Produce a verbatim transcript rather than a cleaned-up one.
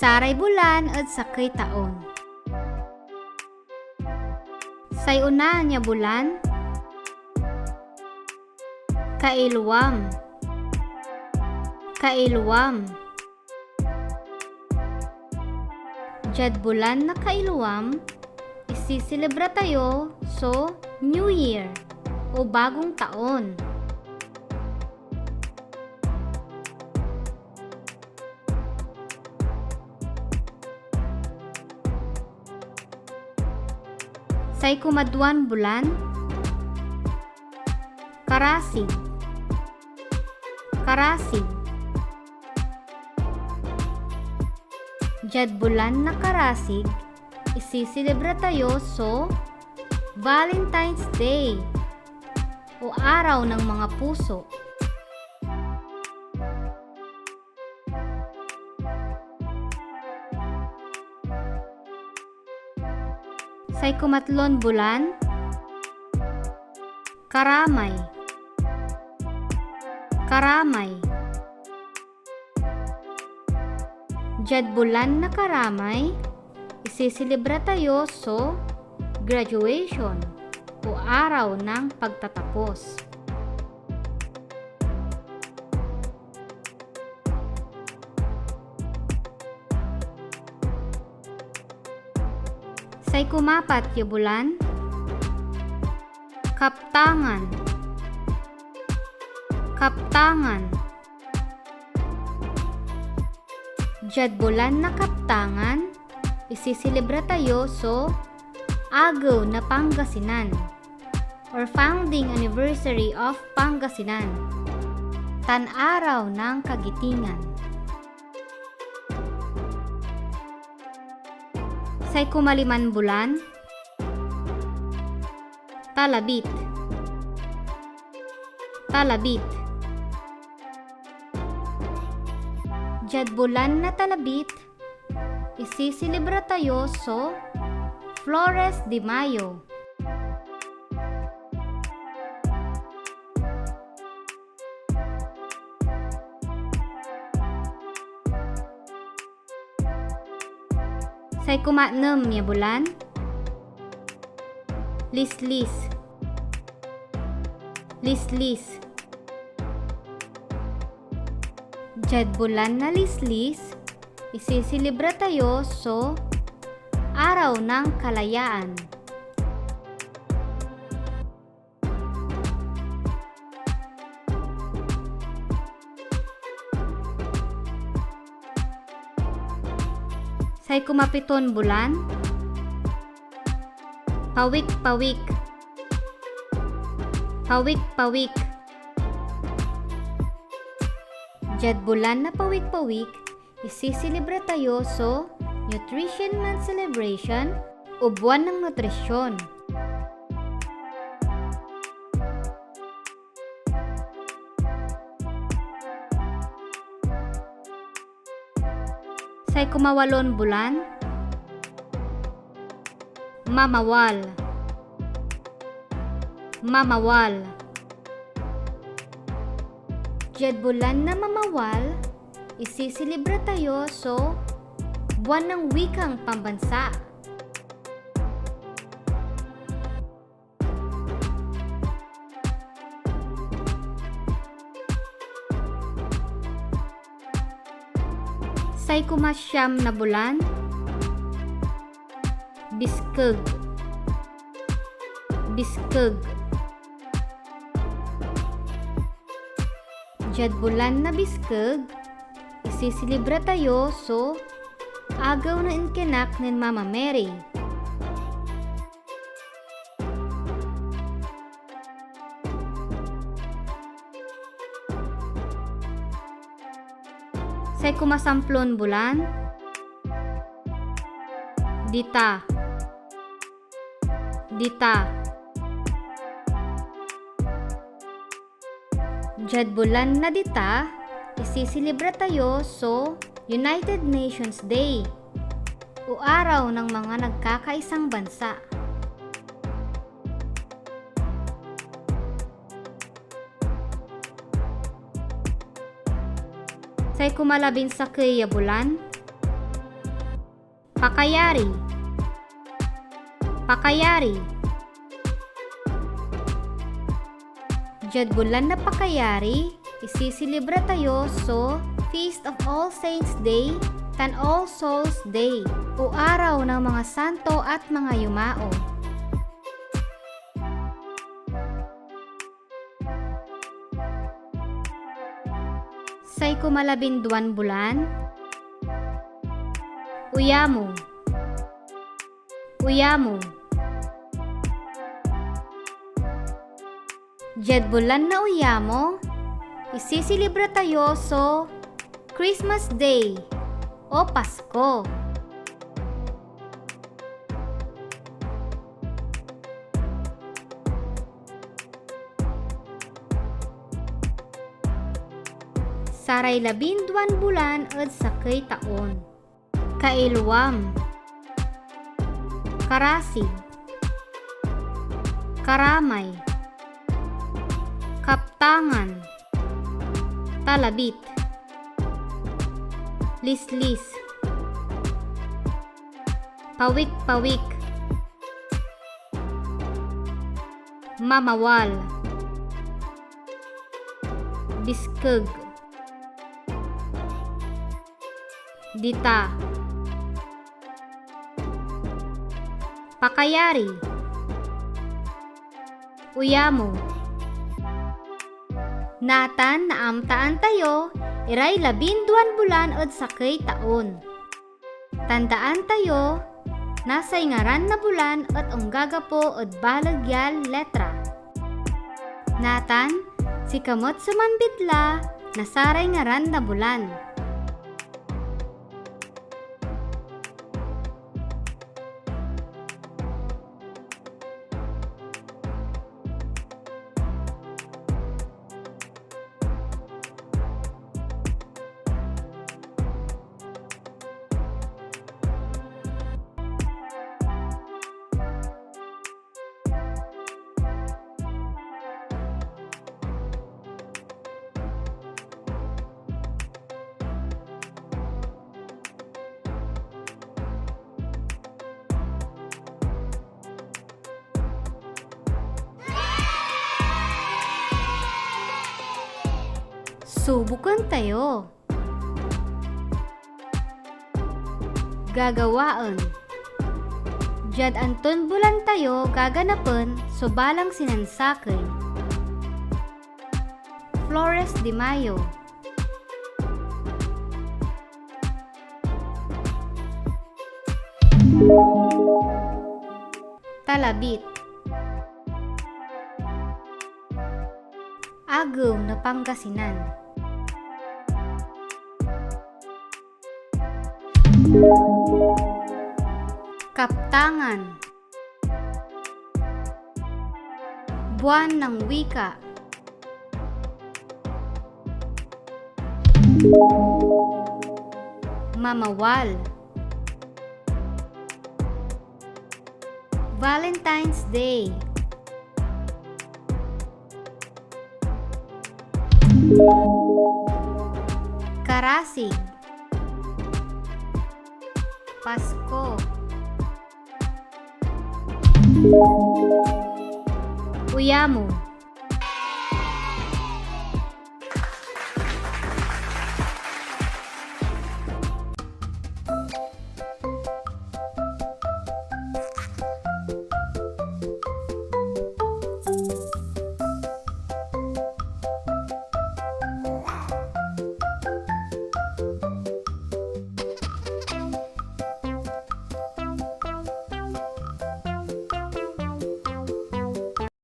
Saray bulan ed sakey taon. Say onaan ya bulan, Kailuam. Kailuam. Diad bulan na Kailuam, isiselebra tayo so New Year o Bagong Taon. Say kumaduan bulan, Karasig. Karasig. Diad bulan na Karasig, isiselebra tayo so Valentine's Day o Araw ng Mga Puso. Say kumatlon bulan, Karamay. Karamay. Diad bulan na Karamay, isiselebra tayo so graduation o araw ng pagtatapos. Say kumapat ya bulan, Kaptangan. Kaptangan. Diad bulan na Kaptangan, isiselebra tayo so Agew na Pangasinan or Founding Anniversary of Pangasinan tan Araw ng Kagitingan. Say kumaliman bulan, Talabit. Talabit. Diad bulan na Talabit, isiselebra tayo so Flores de Mayo. Say kumanem ya bulan, Lislis. Lislis. Diad bulan na Lislis, isiselebra tayo so Araw ng Kalayaan. Say kumapiton bulan, Pawik-pawik. Pawik-pawik. Diad bulan na Pawik-pawik, isiselebra tayo so Nutrition Month Celebration o Buwan ng Nutrisyon. Say kumawalon bulan, Mamawal. Mamawal. Diad bulan na Mamawal, isiselebra tayo so Buwan ng Wikang Pambansa. Say kumasyam na bulan, Biskeg. Biskeg. Diad bulan na Biskeg, isiselebra tayo so Agew na Inkinak nen Mama Mary. Say kumasamplon bulan, Dita. Dita. Diad bulan na Dita, isiselebra tayo so United Nations Day o Araw ng mga Nagkakaisang Bansa. Say kumalabinsakey ya bulan, Pakayari. Pakayari. Diad bulan na Pakayari, isiselebra tayo so Feast of All Saints Day tan All Souls Day, o Araw ng mga Santo at mga Yumao. Say kumalabinduan bulan, Uyamo. Uyamo. Diad bulan na Uyamo, isiselebra tayo so Christmas Day o Pasko. Saray labinduan bulan ed sakey taon. Kailuam, karasig, karamay, kaptangan, talabit, lislis, pawik-pawik, mamawal, biskeg, dita, pakayari, uyamo. Natan naamtaan tayo iray labinduan bulan ed sakey taon. Tandaan tayo, na say ngaran na bulan et onggagapo ed baleg ya letra. Natan, sika met so manbitla na saray ngaran na bulan. Subukan tayo. Gagawaen. Diad anton bulan tayo gaganapen so balang sinansakey? Flores de Mayo. Talabit. Agew na Pangasinan. Kaptangan. Buwan ng Wika. Mamawal. Valentine's Day. Karasig. Pasko. Uyamo.